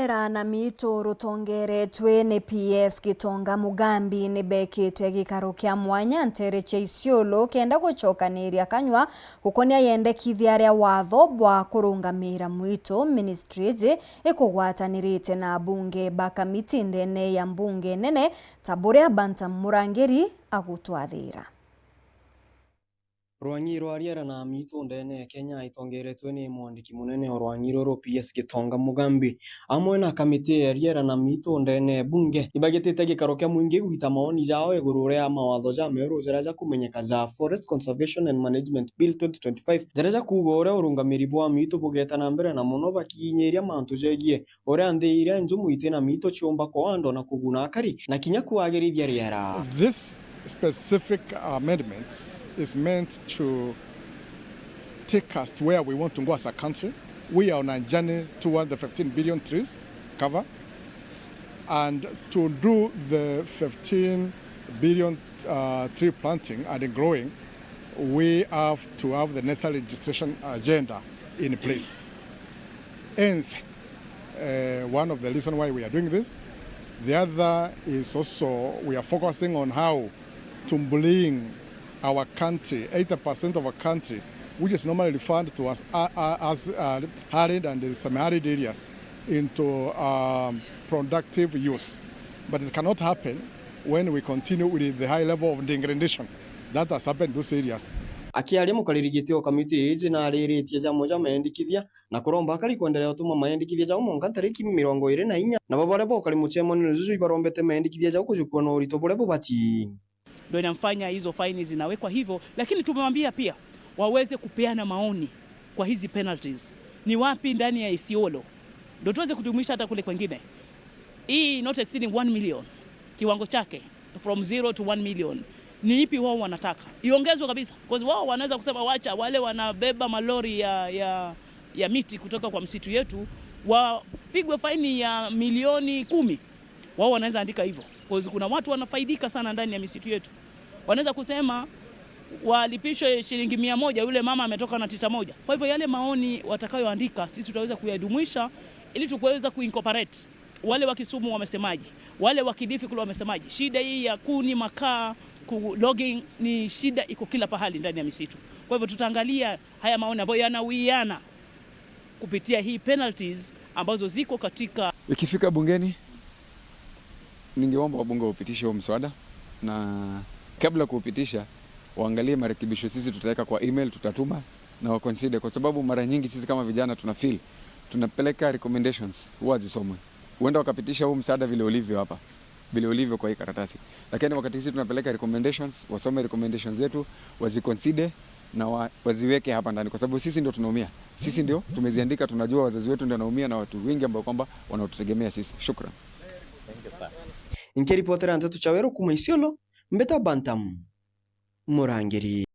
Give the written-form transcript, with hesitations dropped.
Riera na miito rutongeretwe ni PS Gitonga Mugambi ni bekite gikaro kia mwanya ntere cha Isiolo kenda gucokaniria kanywa gukonia yendekithia ria watho bwa kurungamira mwito ministries ikugwatanirite na bunge ba kamiti ndene ya mbunge nene ta buria Bantam Murangiri agutwathira. Rwangi rwa riera na miito ndene ya Kenya itongeretwe ni mwandiki munene wa rwangi ruru PS Gitonga Mugambi amwe na kamiti ya riera na miito ndene bunge ibagitite gikaro kia mwingi gwita maoni jao iguru ria mawatho ja meru jaria jakumenyeka ja Forest Conservation and Management Bill 2025 jaria jakuga uria urungamiri bwa miito bugeta na mbere na muno bakiinyiria mantu jegie uria nthi iria njumu itina miito chiumba kwa andu na kuguna akari na kinya kwagirithia riera. This specific amendment is meant to take us to where we want to go as a country. We are on a journey toward the 15 billion trees cover. And to do the 15 billion tree planting and growing, we have to have the necessary legislation agenda in place. Hence, one of the reasons why we are doing this. The other is also we are focusing on how to bring our country, 80% of our country, which is normally referred to as arid and semi-arid areas, into productive use. But it cannot happen when we continue with the high level of degradation that has happened in those areas. Akiaria mukariri giti o kamiti iji na ariritie jamwe ja meendikithia na kuromba akari kuendelea utuma meendikithia jau monka tariki 24 nabo baria bokari muchemanio juju ibarombete meendikithia jau kujukua na urito buria bubati. Ndio inamfanya hizo faini zinawekwa hivyo, lakini tumewambia pia waweze kupeana maoni kwa hizi penalties ni wapi ndani ya Isiolo, ndio tuweze kutumisha hata kule kwengine. Hii not exceeding 1 million kiwango chake from 0 to 1 million ni ipi wao wanataka iongezwe kabisa, kwa sababu wao wanaweza kusema wacha wale wanabeba malori ya miti kutoka kwa msitu yetu wapigwe faini ya milioni 10. Wao wanaweza andika hivyo, kwa sababu kuna watu wanafaidika sana ndani ya misitu yetu. Wanaweza kusema walipishwe shilingi 100, yule mama ametoka na tita moja. Kwa hivyo yale maoni watakayoandika sisi tutaweza kuyajumuisha ili tukuweza kuincorporate wale wa Kisumu wamesemaje, wale wa Kilifi kule wamesemaje. Shida hii ya kuni, makaa, logging ni shida iko kila pahali ndani ya misitu. Kwa hivyo tutaangalia haya maoni ambayo yanawiana kupitia hii penalties ambazo ziko katika. Ikifika bungeni, ningeomba wabunge waupitishe huo mswada, na kabla kuupitisha waangalie marekebisho sisi tutaweka kwa email, tutatuma na wa consider, kwa sababu mara nyingi sisi kama vijana tuna feel tunapeleka recommendations huwa zisomwe. Huenda wakapitisha huu msaada vile ulivyo hapa, vile ulivyo kwa hii karatasi, lakini wakati sisi tunapeleka recommendations, wasome recommendations zetu, waziconsider na waziweke hapa ndani, kwa sababu sisi ndio tunaumia, sisi ndio tumeziandika, tunajua wazazi wetu ndio wanaumia na watu wengi ambao kwamba wanaotutegemea sisi. Shukran. Nkiripotera Nteto Chawero kuma Isiolo, mbeta Bantam Murangiri.